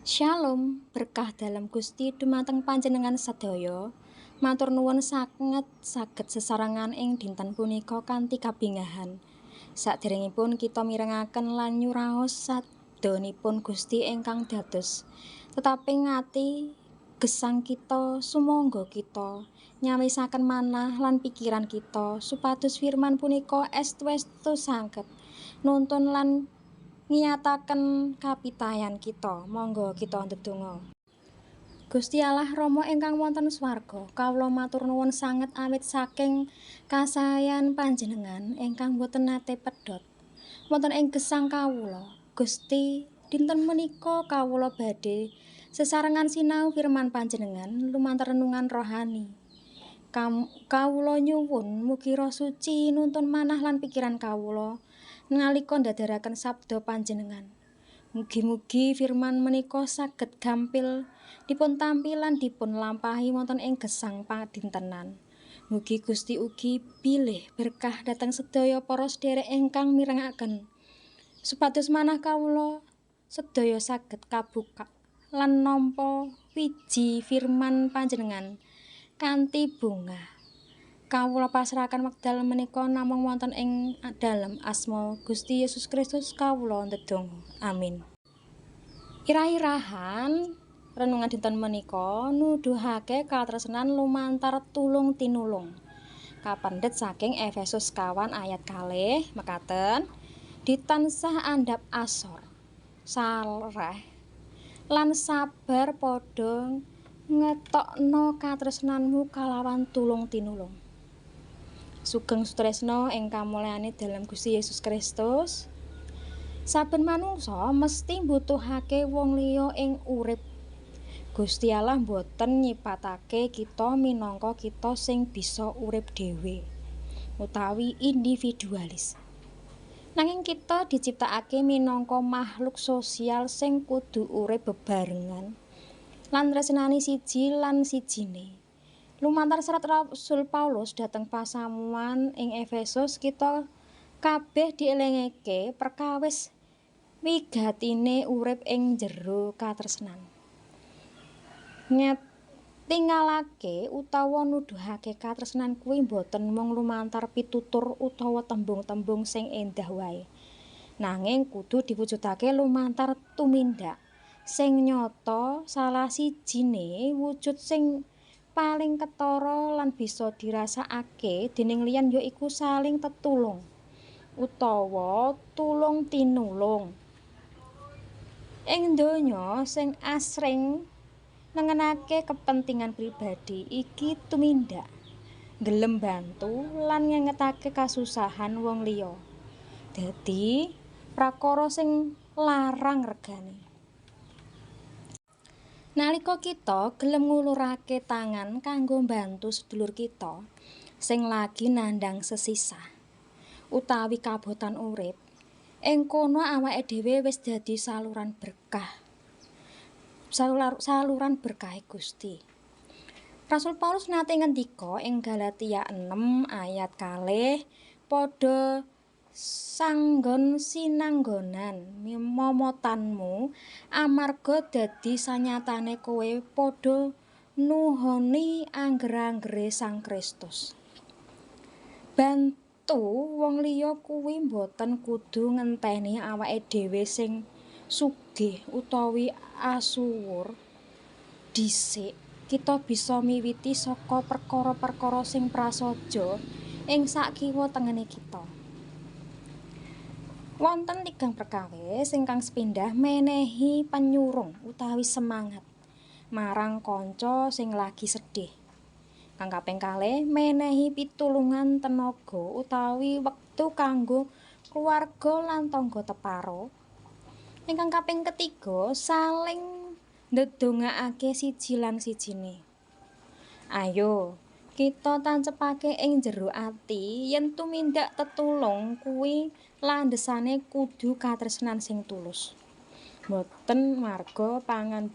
Shalom, berkah dalem Gusti dumateng panjenengan sedaya. Matur nuwun sanget saged sesarengan ing dinten punika kanthi kabingahan. Saderengipun kita mirengaken lan nyuraos sabdanipun Gusti ingkang dados tetaping ati gesang kita, sumangga kita nyawisaken manah lan pikiran kita supados firman punika estu-estu saged nuntun lan ngiyataken kapitayan kita. Monggo kita ndedonga. Gusti Allah Rama ingkang wonten swarga, kawula matur nuwun sanget awit saking kasaean panjenengan ingkang boten nate pedhot wonten ing gesang kawula. Gusti, dinten menika kawula badhe sesarengan sinau firman panjenengan lumantar renungan rohani. Kawula nyuwun mugi Roh Suci nuntun manah lan pikiran kawula nalika ndadharaken sabda panjenengan. Mugi-mugi firman menika saged gampil dipun tampi lan dipun lampahi wonten ing gesang padintenan. Mugi Gusti ugi bilih berkah dhateng sedaya para sedherek ingkang mirengaken, supados manah kawula sedaya saged kabukak lan nampa wiji firman panjenengan kanthi bungah. Kawula pasrahaken wekdal menika namung wonten ing dalem asma Gusti Yesus Kristus kawula ndedonga. Amin. Irah-irahan renungan dinten menika nuduhake katresnan lumantar tulung tinulung. Kapendhet saking Efesus 4 ayat 2 mekaten, ditansah andhap asor, sareh lan sabar padha ngetokno katresnanmu kalawan tulung tinulung. Sugeng sutresna ing kamulyane dalem Gusti Yesus Kristus. Saben manungsa mesti mbutuhake wong liya ing urip. Gusti Allah mboten nyipatake kita minangka kita sing bisa urip dhewe utawi individualis. Nanging kita diciptakake minangka makhluk sosial sing kudu urip bebarengan lan tresnani siji lan sijine. Lumantar serat Rasul Paulus dhateng pasamuan ing Efesus, kita kabeh dielingake perkawis wigatine urip ing jero katresnan. Ngetingalake utawa nuduhake katresnan kuwi boten mung lumantar pitutur utawa tembung-tembung sing endah wae. Nanging kudu diwujudake lumantar tumindak sing nyata. Salah sijine wujud sing paling ketara lan bisa dirasakake dening liyan yaiku saling tetulung utawa tulung tinulung. Ing donya sing asring nengenake kepentingan pribadi, iki tumindak gelem bantu lan ngengetake kasusahan wong liya dadi prakara sing larang regane. Nalika kita gelem ngulurake tangan kanggo mbantu sedulur kita sing lagi nandhang sesisah utawi kabotan urip, ing kono awake dhewe wis dadi saluran berkah. Saluran berkahe Gusti. Rasul Paulus nate ngendika ing Galatia 6 ayat 2, "Padha sanggon sinanggonan momotanmu amarga dadi sanyatane kowe padha nuhoni angger-anggere Sang Kristus." Bantu wong liya kuwi mboten kudu ngenteni awake dhewe sing sugih utawi asuwur dhisik. Kita bisa miwiti saka perkara-perkara sing prasaja ing sakiwa tengene kita. Wonten tigang perkawis ingkang sepindah menehi penyurung utawi semangat marang kanca sing lagi sedih. Kang kaping kalih, menehi pitulungan tenaga utawi wektu kanggo keluarga lan tangga teparo. Ingkang kaping ketiga, saling ndedongakake siji lan sijine. Ayo kita tancepake ing jero ati yen tumindak tetulung kuwi landhesane kudu katresnan sing tulus. Boten marga pangan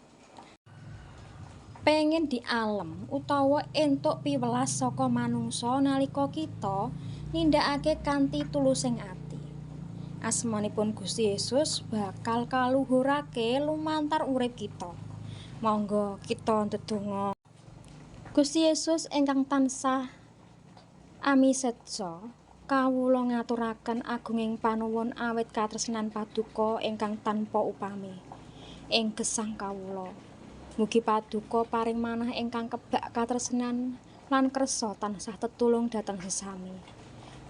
pengin dialem utawa entuk piwelas saka manungsa nalika kita nindakake kanthi tulusing ati. Asmanipun Gusti Yesus bakal kaluhurake lumantar urip kita. Monggo kita ndedonga. Gusti Yesus ingkang tansah amisetsa, kawula ngaturaken agunging panuwun awit katresnan Paduka ingkang tanpa upami ing gesang kawula. Mugi Paduka paring manah ingkang kebak katresnan lan kersa tansah tetulung dhateng sesami.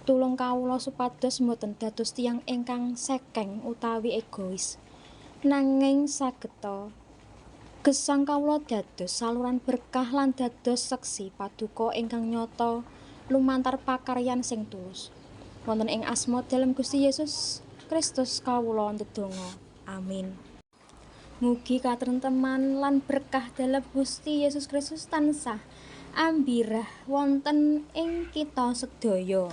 Tulung kawula supados boten dados tiyang ingkang sekeng utawi egois, nanging sageta gesang kawula dados saluran berkah lan dados seksi Paduka ingkang nyata lumantar pakaryan sing tulus. Wonten ing asma dalem Gusti Yesus Kristus kawula ndedonga. Amin. Mugi katrenteman lan berkah dalem Gusti Yesus Kristus tansah ambirah wonten ing kita sedaya.